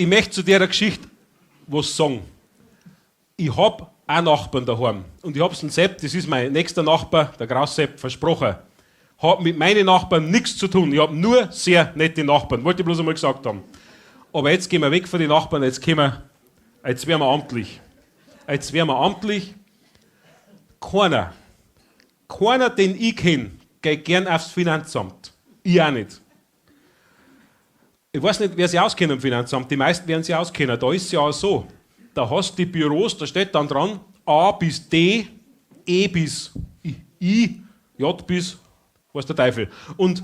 Ich möchte zu der Geschichte was sagen. Ich hab auch Nachbarn daheim. Und ich hab's dem Sepp, das ist mein nächster Nachbar, der Grassepp, versprochen. Hab mit meinen Nachbarn nichts zu tun. Ich hab nur sehr nette Nachbarn. Wollte ich bloß einmal gesagt haben. Aber jetzt gehen wir weg von den Nachbarn, jetzt werden wir amtlich. Jetzt werden wir amtlich. Keiner, den ich kenne, geht gern aufs Finanzamt. Ich auch nicht. Ich weiß nicht, wer sich auskennt am Finanzamt. Die meisten werden sich auskennen. Da ist es ja auch so. Da hast du die Büros, da steht dann dran, A bis D, E bis I, J bis, weiß der Teufel. Und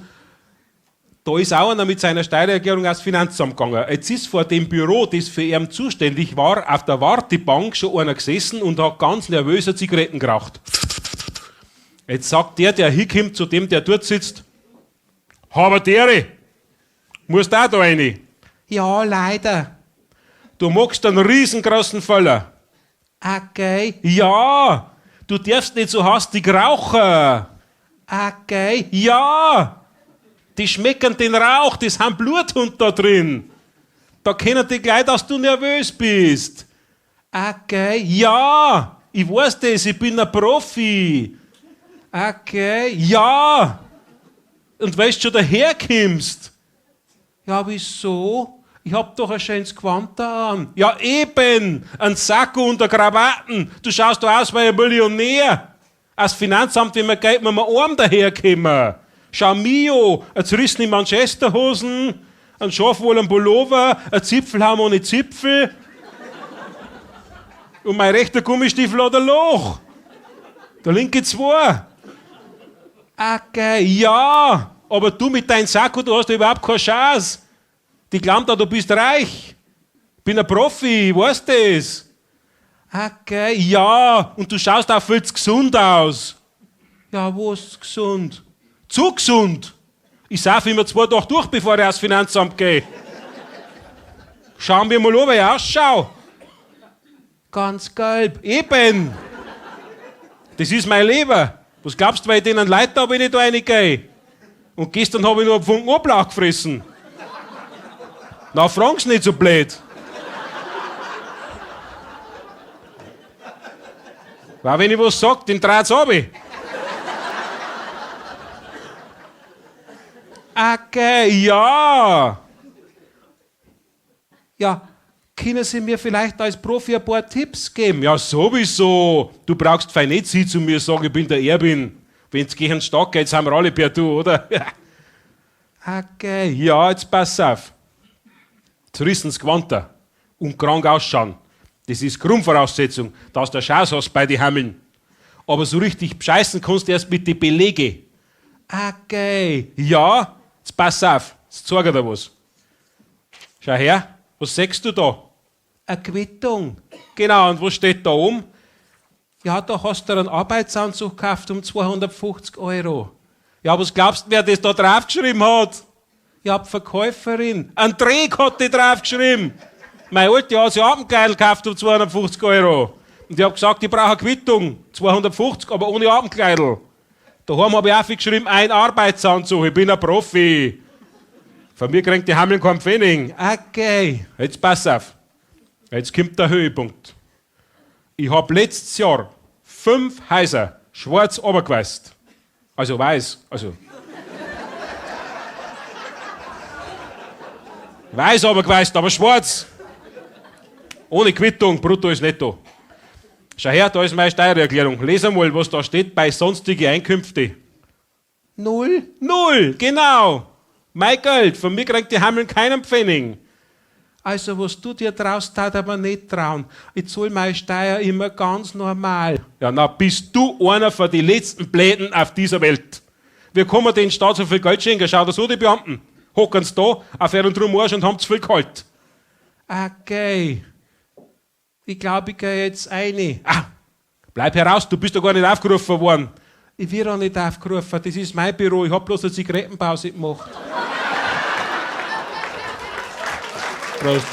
da ist auch einer mit seiner Steuererklärung aufs Finanzamt gegangen. Jetzt ist vor dem Büro, das für ihn zuständig war, auf der Wartebank schon einer gesessen und hat ganz nervöse Zigaretten geraucht. Jetzt sagt der, der hinkommt, zu dem, der dort sitzt, Haberdere, musst auch da rein? Ja, leider. Du machst einen riesengroßen Fehler. Okay. Ja, du darfst nicht so hastig rauchen. Okay. Ja, die schmecken den Rauch, das haben Bluthund da drin. Da kennen die gleich, dass du nervös bist. Okay. Ja, ich weiß das, ich bin ein Profi. Okay. Ja. Und weißt du schon daherkommst? Ja, wieso? Ich hab doch ein schönes Gewand da an. Ja, eben! Ein Sakko und eine Krawatten. Du schaust doch aus wie ein Millionär. Als Finanzamt, wenn man geht, muss man arm daherkommen. Schau mio, ein zerrissene Manchesterhosen, ein Schafwoll, Pullover, ein Zipfelhaum ohne Zipfel. Und mein rechter Gummistiefel hat ein Loch. Der linke zwei. Okay, ja, aber du mit deinem Sakko, du hast überhaupt keine Chance. Die glauben da, du bist reich. Bin ein Profi, ich weiß das. Okay, ja, und du schaust auch viel zu gesund aus. Ja, was gesund? Zu gesund. Ich sauf immer 2 Tage durch, bevor ich aufs Finanzamt gehe. Schauen wir mal an, wie ich ausschaue. Ganz gelb. Eben. Das ist mein Leben. Was glaubst du, weil ich denen Leid da, wenn ich da reingehe? Und gestern habe ich noch einen Funken Oblach gefressen. Na, frag's nicht so blöd. Weil wenn ich was sag, den dreht's runter. Okay, ja. Ja, können Sie mir vielleicht als Profi ein paar Tipps geben? Ja, sowieso. Du brauchst fein nicht sie zu mir sagen, ich bin der Erbin. Wenn's gegen den Stark geht, sind wir alle per Du, oder? Okay, ja, jetzt pass auf. Zerrissenes Gewand und krank ausschauen. Das ist Grundvoraussetzung, dass du eine Chance hast bei den Hammeln. Aber so richtig bescheißen kannst du erst mit den Belegen. Okay, ja, jetzt pass auf, jetzt zeig ich dir was. Schau her, was siehst du da? Eine Quittung. Genau, und was steht da oben? Ja, da hast du einen Arbeitsanzug gekauft um 250 Euro. Ja, was glaubst du, wer das da draufgeschrieben hat? Ja, die Verkäuferin. Ein Dreck hat die draufgeschrieben. Mein Alte hat sich Abendkleidl gekauft um 250 Euro. Und ich hab gesagt, ich brauche eine Quittung. 250, aber ohne Abendkleidl. Daheim hab ich auch geschrieben, ein Arbeitsanzug, ich bin ein Profi. Von mir kriegt die Hammeln keinen Pfennig. Okay, jetzt pass auf. Jetzt kommt der Höhepunkt. Ich hab letztes Jahr 5 Häuser schwarz runtergeweißt. Also weiß, also. Weiß runtergeweißt, aber schwarz. Ohne Quittung, brutto ist netto. Schau her, da ist meine Steuererklärung. Les einmal, was da steht bei sonstige Einkünfte. 0? 0, genau. Mein Geld, von mir kriegt die Hammeln keinen Pfennig. Also, was du dir traust, tat aber nicht trauen. Ich zahl meine Steuer immer ganz normal. Ja, na, bist du einer von den letzten Bläden auf dieser Welt. Wir kommen den Staat so viel Geld schenken. Schau dir so die Beamten. Hocken's da auf ihren Drum Arsch und haben zu viel geholt. Okay. Ich glaub, ich geh jetzt rein. Ah, bleib heraus, du bist doch gar nicht aufgerufen worden. Ich werde auch nicht aufgerufen, das ist mein Büro, ich hab bloß eine Zigarettenpause gemacht. Prost.